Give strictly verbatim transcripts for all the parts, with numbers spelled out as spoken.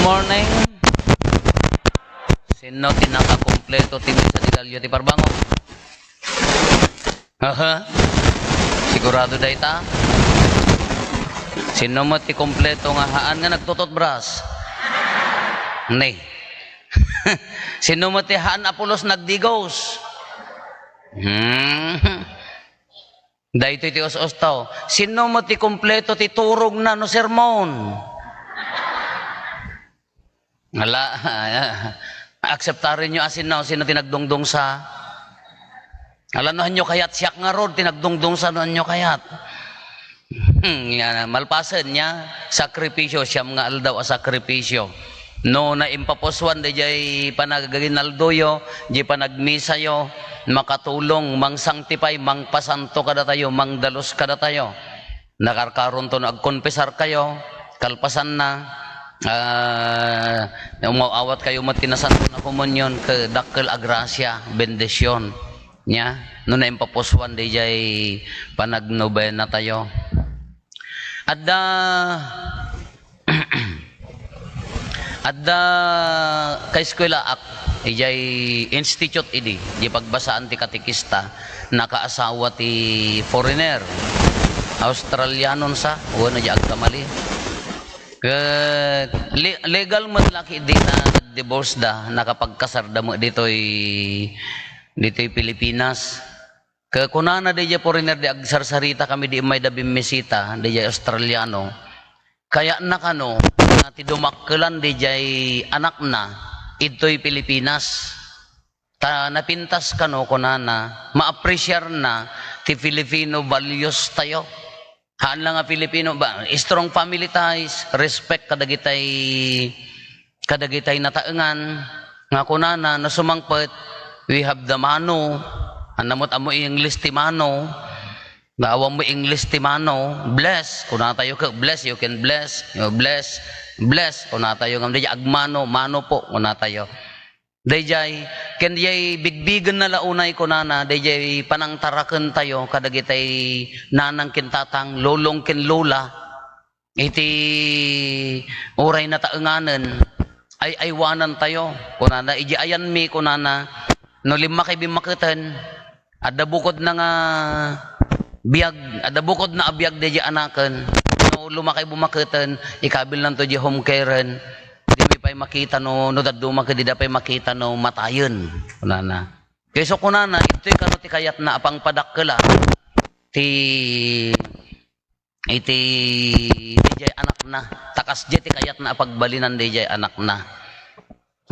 Morning. Sino ti nakakumpleto ti misa di Gallo ti Parbangon? Aha. Sigurado dayta? Sino met ti kompleto nga haan nga nagtututbras? Ni. Sino met ti haan a pulos nagdigos? Hmm. Daytoy ti us-usto. Sino met ti kompleto ti turogna no sermon? Ala, akseptarenyo a sino, sino ti nagdungdungsa. Ala, no hanyo kayat, siak ngarud ti nagdungdungsa, no hanyo kayat. Hmm, nga, malpasen niya, sakripisyo, siyam nga aldaw a sakripisyo. No naimpapusuan dayjay panagaginaldoyo, di panagmisayo, makatulong, mangsangtify, mangpasanto kadatayo, mangdalus kadatayo. Nakarkaronto no agkonpesarkayo, kalpasanna, ah, umaw-awatkayo met ti Nasanto a Komunion, ket dakkel a grasia, bendision. Nia, no naimpapusuan dayjay panagnobenatayo. Adda, adda kaeskuelaak, idiay institute idi, di pagbasaan ti katekista, nakaasawa ti foreigner, Australianon sa, wenno di agkamali. Ket le-, legal met la ketdi ta nag-divorce da, nakapagkasar da met ditoy, ditoy Pilipinas. Ket kunana dayjay foreigner di agsarsarita kami di immayda bimmisita, dayjay Australiano, kayatna kano nga ti dumakkelan dayjay anakna idtoy Pilipinas. Ta napintas kano, kunana, ma-appreciarna ti Filipino values tayo. Haan la nga Filipino ba, strong family ties, respect kadagitay, kadagitay nataengan, nga kunana, no sumangpet, we have the mano, ania met ammo English ti mano, nga awan mo English ti mano, bless, kunatayo ket, bless, you can bless, you bless, bless, kunatayo, ngem dayjay agmano, mano po, kunatayo. Dayjay, ken dayjay bigbigenna la unay kunana, dayjay panangtarakentayo kadagitay nanang ken tatang, lolong ken lola, iti uray nataenganen, ay-aywanantayo. Kunana, idiay ayanmi, kunana, no limmakay bimmaketen, adda bukodna nga biag, adda bukodna a biag dayjay anaken. No lumakay bummaketen, ikabilnanto diay home care-en. Dimi pay makita no, no dadduma ket dida pay makita no matayen, kunana. Kayso kunana, ditoy kano ti kayatna a pangpadakkela ti, iti, dayjay anakna. Ta kasdiay ti kayatna a pagbalinan dayjay anakna.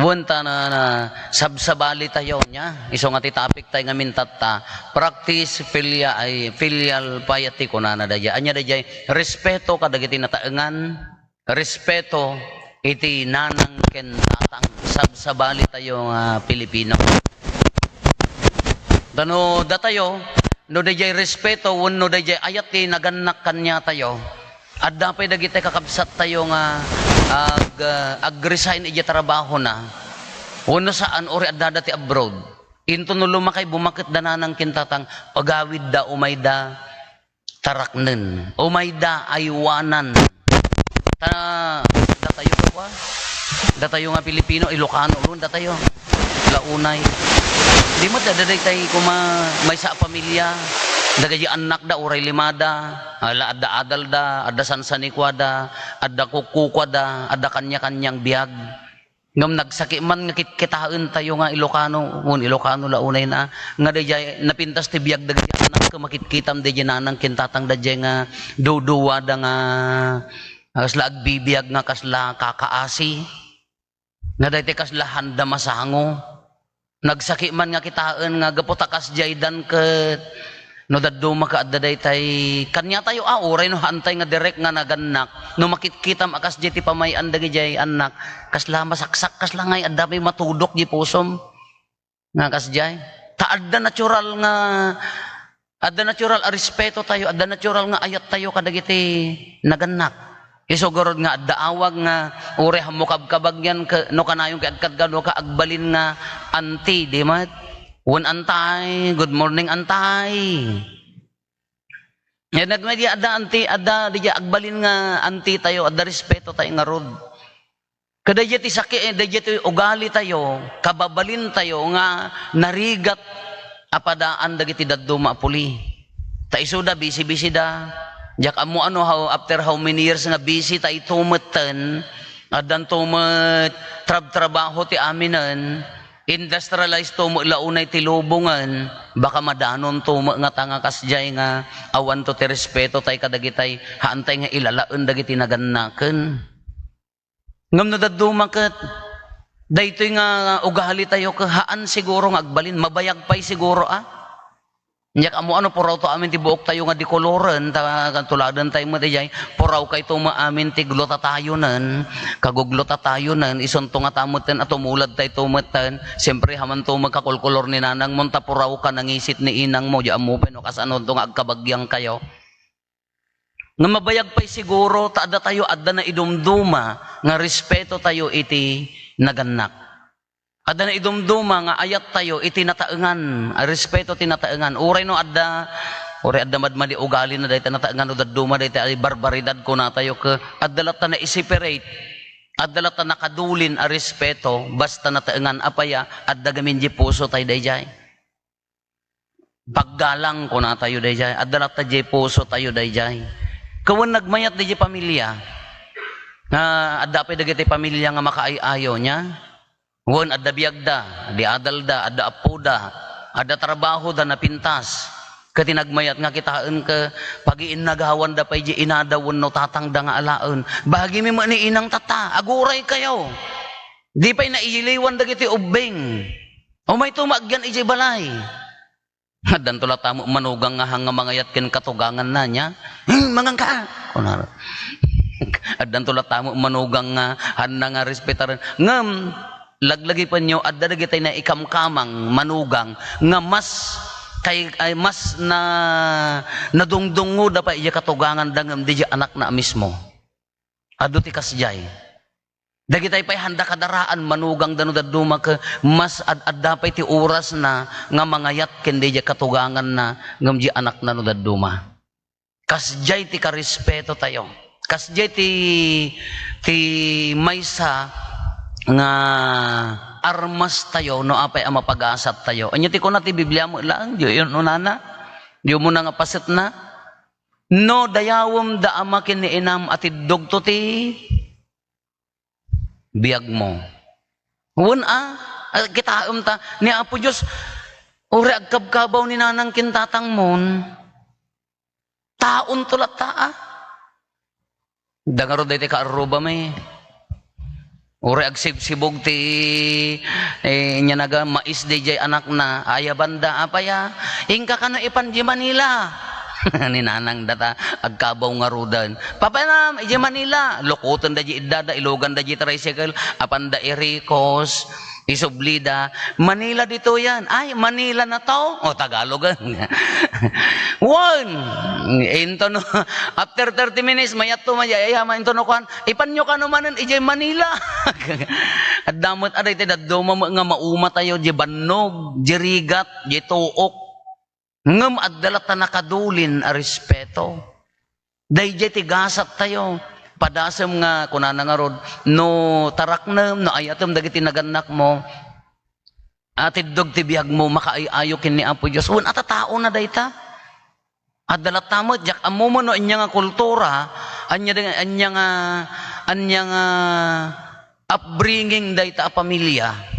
Wen ta na, na, sabsabalitayo nia. Isu nga ti topic tayo ngamin tatta, practice filia-, ay, filial piety kunana dayjay. Ania dayjay? Respeto kadagiti nataengan, respeto iti nanang ken tatang. Sabsabalitayo nga Pilipino. Ta no datayo, no dayjay respeto wenno dayjay ayat ti nagannak kaniatayo, adda pay dagiti kakabsattayo nga ag-, ah, ag-resign idiay trabahona. Wenno saan, uray addada ti abroad. Inton no lumakay, bumaketda nanang ken tatang, agawidda, umayda, taraknen. Umayda, aywanan. Ta, datayo, kwa? Datayo nga Pilipino, Ilocano, lun, datayo. Launay. Di met, adda daytay kuma, maysa a pamilya. Dagiti annakda, uray limada. Ala, adda adalda, adda sansanikuada, adda kukkukuada, adda kanya-kanyang biag. Ngem nagsaki man nga kitkitaentayo nga Ilocano, wen Ilocano la unayna, nga dayjay napintas ti biag dagiti annak, makitkitam dayjay nanang ken tatang dayjay nga duduada nga kasla agbibiag nga kasla kakaasi, nga daytoy kasla handa masango. Nagsaki man nga kitaen nga gapu ta kasdiaydan ket no dadduma ket adda daytay kaniatayo a, uray no haantay nga direk nga nagannak, no makitkitam a kasdiay ti pamay-an dagidiay annak, kasla masaksak, kasla ngay adda pay matudok di pusom nga kasdiay. Ta adda natural nga, adda natural a respetotayo, adda natural nga ayattayo kadagiti nagannak. Isu garud nga adda awag nga uray hammo kabkabagyan ke-, no kanayon ket agkadkano ka agbalin nga auntie, di met? Wen, "Antay, good morning, antay." Ket nagmay di adda auntie, adda di agbalin nga auntie tayo, adda respeto tayo ngarud. Kadaydiay ti saki-, eh, daydiay ti ugalitayo, kababalintayo nga narigat a padaan dagiti dadduma a puli. Ta isuda, bisi-bisida. Diak ammo ano, how, after how many years nga busy tayo metten, addanto met trab-trabaho ti aminen, industrialized to met la unay ti lubongen, baka madanon to met nga ta nga kasdiay nga awan to ti respeto tay kadagitay, haantay nga ilalaen dagiti nagannaken. Ngem no dadduma ket, daytoy nga ugalitayo ket haan siguro nga agbalin, mabayag pay siguro a. Diak ammo ano, puraw to amin ti buoktayo nga di koloren, ta tuladentayo met idiay, puraw kayto met amin ti glutatayonen, kaguglutatayonen, isunto nga ta metten a tumuladtayto metten, siyempre, hamanto met kakolkolor ni nanangmo, ta puraw ka nangisit ni inangmo, di ammo pay no kasano to nga agkabagiangkayo. Nga mabayag pay siguro, ta adda tayo, adda naidumduma nga respeto tayo iti nagannak. Adda naidumduma nga ayat tayo iti nataengan, a respeto ti nataengan. Uray no adda, uray adda madmadi ugali na dayta nataengan no dadduma dayta ay barbaridad kuna tayo ke, adda latta na-separate, adda latta nakadulin a respeto, basta nataengan apaya, adda gamin di puso tayo dayjay. Paggalang, kunatayo dayjay. Adda latta diay puso tayo dayjay. Kawen nagmayat dayjay pamilia. Nga adda pay dagiti pamilia nga makaay-ayo nia. Wen, adda biagda, di adalda, adda appoda, adda trabahoda, napintas. Ket ti nagmayat nga kitaen ket pagiinnagawanda pay di inada wenno tatangda nga alaen. Bagimi met ni inang tatta, aguraykayo. Di pay naiyiliwan dagiti ubbing. Umayto met agyan idiay balay. Addanto latta met manugang nga haan nga mangayat ken katuganganna nia. "Hmm, manganka," kunana. Addanto latta met manugang nga haanna nga respetaren. Ngem, laglagipenyo, adda dagitay naikamkamang manugang nga mas kay, ay, mas na, nadungdungngoda pay idiay katuganganda ngem diay anakna a mismo. Adu ti kasdiay. Dagitay pay haanda kadaraan, manugangda no dadduma ket mas ad-adda pay ti orasna nga mangayat ken diay katuganganna ngem diay anakna no dadduma. Kasdiay ti karespetotayo. Kasdiay ti, ti maysa nga armastayo no apay a mapagasattayo. Ania ti kuna ti Biblia met laeng, diyo unana? Diyo umuna nga pasetna? No dayawemda ama ken ni inam a tiddogto ti biagmo. Wen a, a, kitaem ta, ni Apo Dios, uray agkabkabaw ni nanang ken tatangmon, taonto latta a. Adda ngarud daytoy kaarrubami. Uray agsibsibog ti, eh, inyanaga, mais dayjay anakna. Ayabanda, apay a? Inka kano ipan di Manila. Ni nanang data, agkabaw ngaruden. Papanam, ijay Manila. Lukoten da di iddada, ilugan da di tricycle, apanda irikos, isublida. Manila ditoyen. Ay, Manila na to? O, Tagalog. Wen, into no, after thirty minutes, mayat to, mayat, ay, ama, into no, kuan, Ipanyo kano manen idiay Manila. Adda met a daytoy dadduma met nga maumatayo, di bannog, di rigat, di tuok. Ngem adda latta nakadulin a respeto. Daydiay ti gasattayo. Padasem nga, kunana ngarud, no taraknem, no ayatem dagiti nagannakmo, a tiddog ti biagmo, makaay-ayo ken ni Apo Dios. Wen, a tataona dayta. Adda latta met, diak ammo met no ania nga kultura, ania da-, ania nga, ania nga upbringing dayta a pamilia.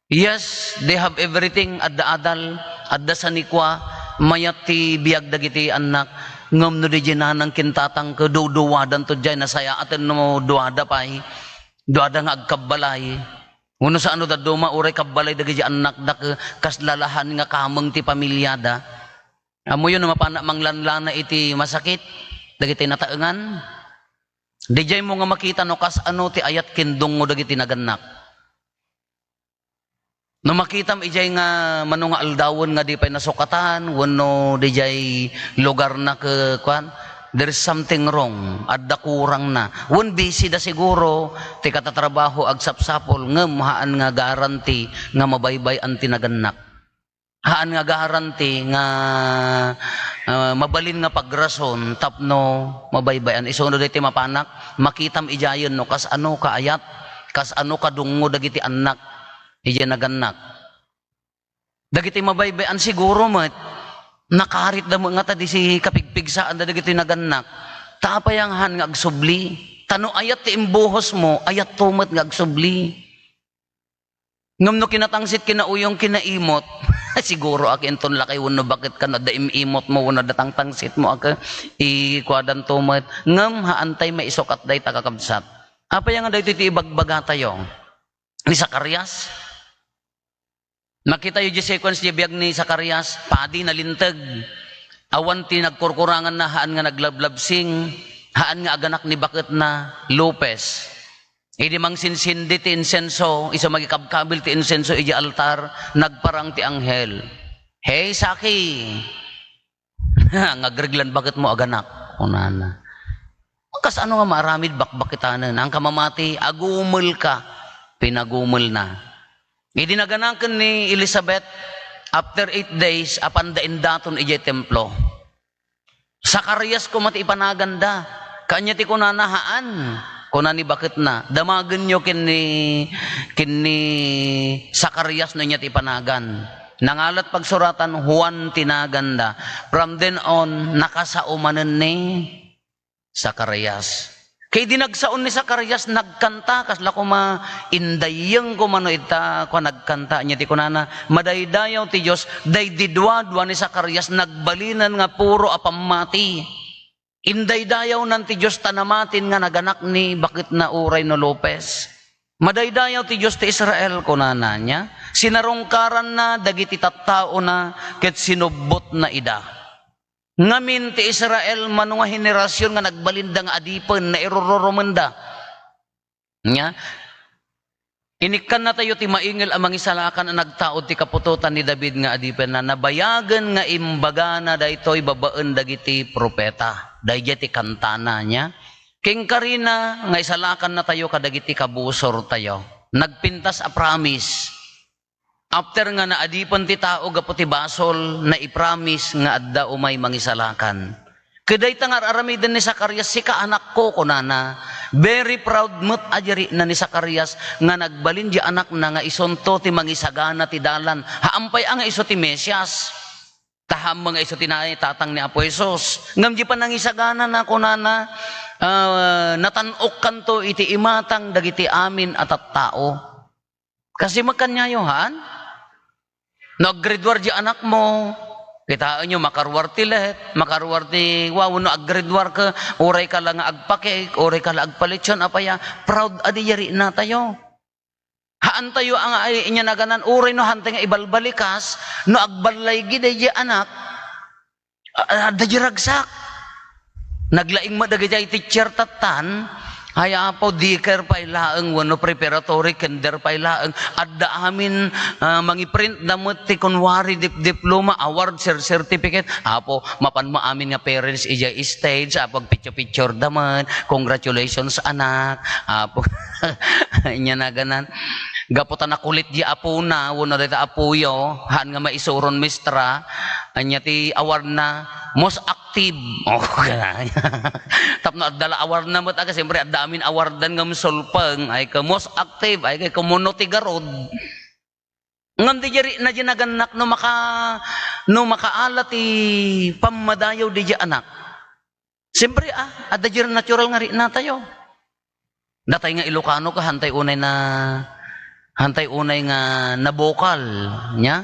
Yes, they have everything, adda adal, adda sanikua, mayat ti biag dagiti annak, ngem no di nanang ken tatang ket duduadanto diay, nasayaaten no duada pay, duada nga agkabbalay. Wenno saan no dadduma, uray kabbalay dagiti annakda, ket kasla la haan nga kameng ti pamiliada. Ammoyo no mapanna manglanlana iti masakit dagiti nataengan? Didiaymo nga makita no kasano ti ayat ken dungngo dagiti nagannak. No makitam idiay nga mano nga aldawen nga di pay nasukatan, wenno didiay lugarna ke, kuan, there is something wrong. Adda kurangna. Wen, busy da siguro, ti katatrabaho agsapsapul, ngem haan nga guarantee nga mabaybay-an ti nagannak. Haan nga guarantee nga ah, mabalin nga pagrason tapno mabaybay-an. Isuno daytoy mapanak, makitam idiayen no kasano kaayat, kasano kadungngo dagiti annak idiay nagannak. Dagiti mabaybay-an siguro met, nakaritda met ngata idi kapigpigsaanda dagiti nagannak. Ta apay a haan nga agsubli? Ta no ayat ti imbuhosmo, ayatto met nga agsubli. Ngem no kinatangsit, kinauyong, kinaimot, siguro a inton lakay wenno baket kano adda im-imotmo wenno adda tangtangsitmo a ke-, ikuadanto met. Ngem haantay maisukat dayta, kakabsat. Apay nga daytoy ti ibagbagatayo ni Zacarias? Makitayo di sequence di biag ni Zacarias, padi, nalinteg. Awan ti nagkurkuranganna, haan nga naglablabsing, haan nga aganak ni baketna, lupes. Idi mangsinsindi ti insenso, isu mangikabkabil ti insenso iti altar, nagparang ti anghel. "Hey, Saki!" "Ngagreg lan baketmo, aganak," kunana. Kasano nga maaramid bakbaketanen? Haan ka mamati, agumelka. Pinagumelna. Idi naganaken ni Elizabeth, after eight days, apanda indaton idiay templo. Zacarias koma ti ipanaganda. Ania ti kunana? "Haan," kuna ni baketna. Damagenyo ken ni, ken ni Zacarias no ania ti ipanagan. Nangalat pagsuratan, Juan ti naganda. From then on, nakasao manen ni Zacarias. Ket idi nagsaon ni Zacarias, nagkanta, kasla koma, indayyeng koma no ita, kua, nagkanta, ania ti kunana, "Madaydayaw ti Dios, daydi duadua ni Zacarias, nagbalinen nga puro a pammati." Indaydayawnan ti Dios ta namatin nga naganak ni baketna uray no lupes. "Madaydayaw ti Dios ti Israel," kunana, nia, sinarungkaranna dagiti tattaona ket sinubbotna ida. Ngamin ti Israel, mano nga henerasion nga nagbalinda nga adipen, nairururumenda. Nia, inikkannatayo ti maingel a mangisalakan a nagtaud ti kaputotan ni David nga adipenna. Nabayagen nga imbagana daytoy babaen dagiti profeta. Daydiay ti kantana, nia. Ken karina nga isalakannatayo kadagiti kabusortayo. Nagpintas a promise. After nga naadipen ti tao gapu ti basol, naipromise nga adda umay mangisalakan. Ket dayta nga ar-aramiden ni Zacarias, "Sika, anakko," kunana. Very proud met a di rikna ni Zacarias nga nagbalin di anakna nga isunto ti mangisagana ti dalan. Haan pay a nga isu ti Mesias. Ta haan met nga isu ti naitatang ni Apo Jesus. Ngem di panangisaganana, kunana, ah, "Natan-okkanto iti imatang dagiti amin a tattao." Kasi met kaniayo, haan? No aggraduar di anakmo, kitaenyo, makaruar ti let, makaruar ti, wow, no aggraduar ka, uray ka la nga agpa-cake, uray ka la agpalitson, apay a, proud a di riknatayo. Haantayo a nga, ay, inya naganan, uray no hantay nga ibalbalikas, no agballay gid daydi anak, a-, adda di ragsak. Naglaing met dagiti teacher tattan, ay, Apo, daycare pay laeng wenno preparatory, kinder pay laeng. Adda amin, ah, mangiprintda met ti kunwari dip-, diploma, award, cer-, certificate. Apo, mapanmo amin nga parents idiay stage, Apo, agpicture-pictureda met. Congratulations, anak. Apo, inya naganan. Gapu ta nakulit di apona, wenno dayta apoyo, haan nga maisuron maestra, ania ti awardna, most active. Oh, tapno adda la awardna met, aga, siyempre, adda amin awardan nga sulpeng, ay ka most active, ay ka kumuno ti garud. Ngem di jari na di nagannak no maka-, no makaala ti pammadayaw di anak. Siyempre, ah, adda jay natural nga riknatayo. Datay nga Ilocano ka, hantay unay na, hantay unay nga nabukal, nia?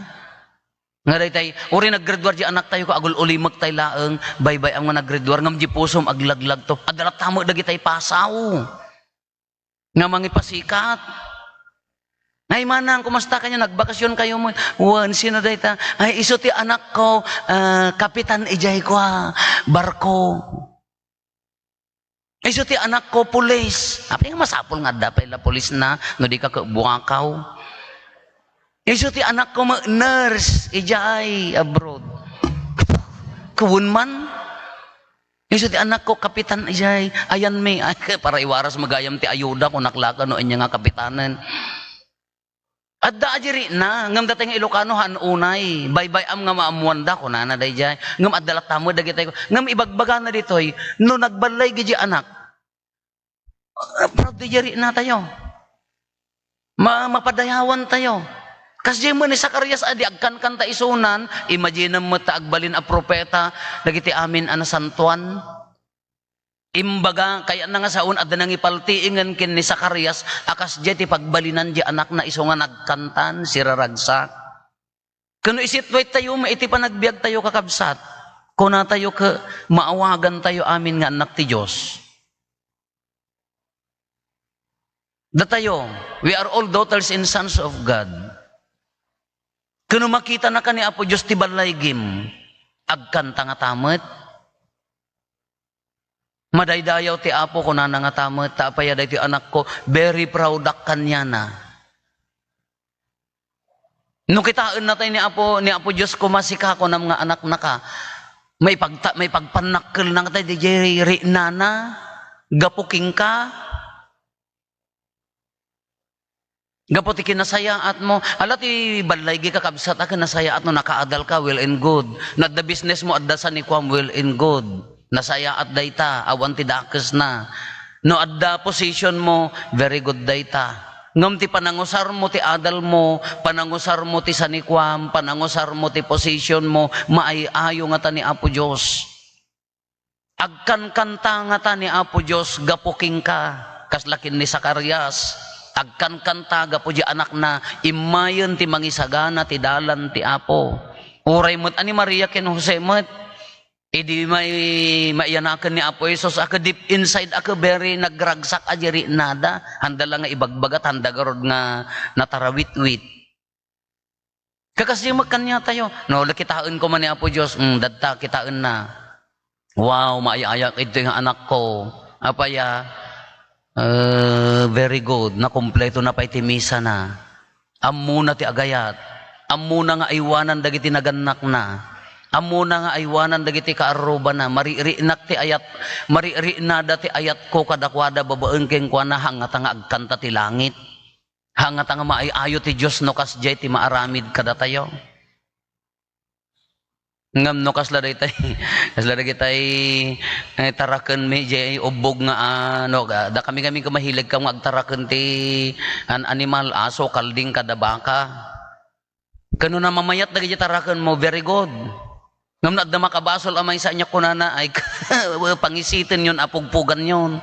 Nga daytay, uray naggraduar di anaktayo ka, agul-ulimek tay laeng, baybay-am nga naggraduar, ngem di pusom aglaglagto. Adda latta met dagitay pasaw nga mangipasikat. Ay, manang, kumusta kayo? Nagbakasyon kayo mo? Wen, sino dayta? Ay, isu ti anakko, ah, kapitan idiay kua, barko. Isu ti anakko, pulis. Apay nga masapul nga adda pay la pulisna, no di ka ket buakaw. Isu ti anakko, ma-, nurse, idiay abroad. Kuwen man. Isu ti anakko, kapitan, idiay, ayan mi. Ay, para iwaras magayam ti ayuda, kunak la ket no ania nga kapitanen. Adda a di rikna, ngem datay nga Ilocano, haan unay. Baybay-am nga maammoanda, kunana daydiay. Ngem adda latta met dagitay, ngem ibagbagana ditoy, no nagballay gidi anak, ah, proud ti di riknatayo. Ma-, mapadayawantayo. Kasdiay met ni Zacarias a di agkankanta isunan, imaginem met ta agbalin a propeta dagiti amin a nasantoan. Imbaga, kayatna nga saon, adda nangipaltiingen ken ni Zacarias a kasdiay ti pagbalinan ti anakna isu nga nagkantan, siraragsak. Ken no isitway tayo, iti panagbiag tayo, kakabsat, kunatayo ket maawagan tayo amin nga annak ti Dios. Datayo, we are all daughters and sons of God. Ken no makitanaka ni Apo Dios ti ballaygim, agkanta ngata met. Madaydayaw ti Apo, kunana ngata met, ta apay a daytoy anakko, very proud ak kaniana. No kitaen natay ni Apo, ni Apo Dios koma sika, kunam nga anaknaka, maipagta-, maipagpannakkelna ngata diay riknana gapu kenka. Gapu ti kinasayaatmo. Ala ti ballaygi, kakabsat, a kinasayaat no nakaadalka, well and good. No adda businessmo, adda sanikuam, well and good. Nasayaat dayta, awan ti dakesna. No adda positionmo, very good dayta. Ngem ti panangusarmo ti adalmo, panangusarmo ti sanikuam, panangusarmo ti positionmo, maay-ayo ngata ni Apo Dios. Agkankanta ngata ni Apo Dios gapu kenka, kasla ken ni Zacarias. Agkankanta gapu di anakna, immayen ti mangisagana ti dalan ti Apo. Uray met a ni Maria ken Jose met, idi may-, maiyanaken ni Apo Jesus, a ket deep inside a ket very nagragsak a di riknada. Handa la nga ibagbaga, handa garud nga natarawitwit. Kakasdi met kaniatayo. No, kitaen koma ni Apo Dios, mm, dadta, kitaenna. Wow, maay-ayak idtoy nga anakko. Apay a? Eh, very good. Nakumpletona pay ti misana. Ammona ti agayat. Ammona nga aywanan dagiti nagannakna. Ammona nga aywanan dagiti kaarrubana. Maririknak ti ayat, maririknada ti ayatko kadakuada babaen kenkuana, haan ngata nga agkanta ti langit. Haan ngata nga maay-ayo ti Dios no kasdiay ti maaramid kadatayo. Ngem no kasla daytay, kasla dagitay, eh, tarakenmi diay ubbog nga, ah, no, ga-, dakami-kami nga mahilig nga agtaraken ti an-, animal, aso, kalding, kada baka. Ken no namamayat dagiti tarakenmo, very good. Ngem no adda makabasol a maysa, ania kunana, ay, pangisitenyon a pugpuganyon.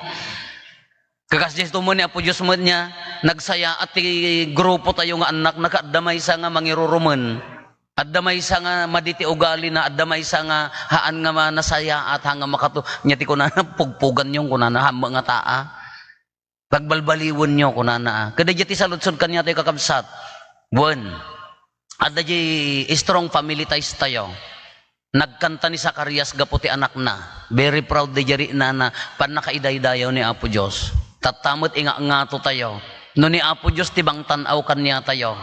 Kakasdiay to met ni Apo Dios met nia, nagsayaat ti grupotayo nga annakna ket adda maysa nga mangirurumen. Adda maysa nga madi ti ugalina, adda maysa nga haan nga ma-, nasayaat, haan nga makato-, nia ti kunana, pugpuganyon, kunana, hammo nga taa. Pagbalbaliwenyo, kunana, a. Ket daydiay ti saludsod kaniatayo, kakabsat. Wen, adda diay strong family ties tayo. Nagkanta ni Zacarias gapu ti anakna. Very proud daydiay riknana, pannakaidaydayaw ni Apo Dios. Tatta met ingangato tayo. No ni Apo Dios ti bangtan-aw kaniatayo,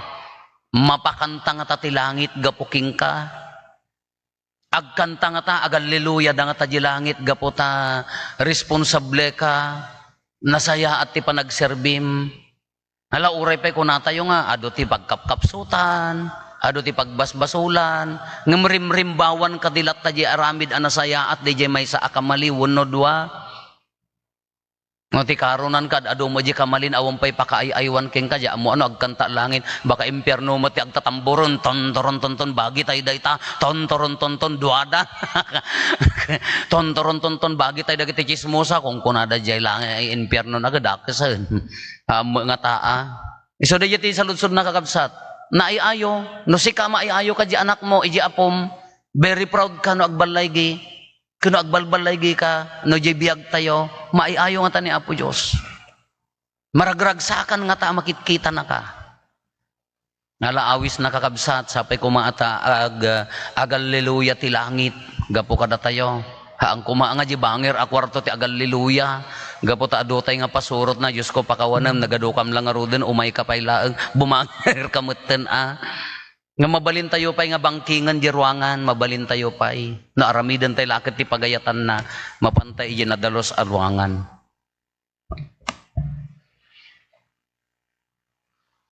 mapakanta ngata ti langit gapu kenka. Agkanta ngata, agalleluya da ngata di langit gapu ta responsable ka, nasayaat ti panagserbim. Ala, uray pay kunatayo nga, adu ti pagkapkapsutan, adu ti pagbasbasulan, ngem rimrimbawan kadi latta di aramid a nasayaat, di di maysa a kamali wenno dua. No ti karunan kad-adu met di kamalin, awan pay pakaay-aywan kenka, di ammo ano, agkanta langit, baka impierno met ti agtatamburon, tontoron tonton, bagi tay dayta, tontoron tonton, duada. Tontoron tonton, bagi tay dagiti chismosa, kunkunada diay langit, ay impierno na, kadakesen. Ammo nga taa. Isu daydiay ti saludsodna, kakabsat. Naay-ayo, no sika maay-ayo ka di anakmo, iji apom, very proud ka no agballaygi. Ken no agbalballaygi ka, no diay biagtayo, maay-ayo ngata ni Apo Dios. Maragragsakan ngata a makitkitanaka. Ala, awisna, kakabsat, sapay koma a ta ag-, agalleluya ti langit gapu kadatayo. Haan koma nga di banger a kuarto ti agalleluya. Gapu ta adu tay nga pasurotna, Diosko, pakawanem, nagadukam la ngaruden, umayka pay laeng, bumangerka metten a. Nga mabalintayo pay nga bangkingen di ruangan, mabalintayo pay. No aramidentay la ket ti pagayatanna, mapantay idiay nadalus a ruangan.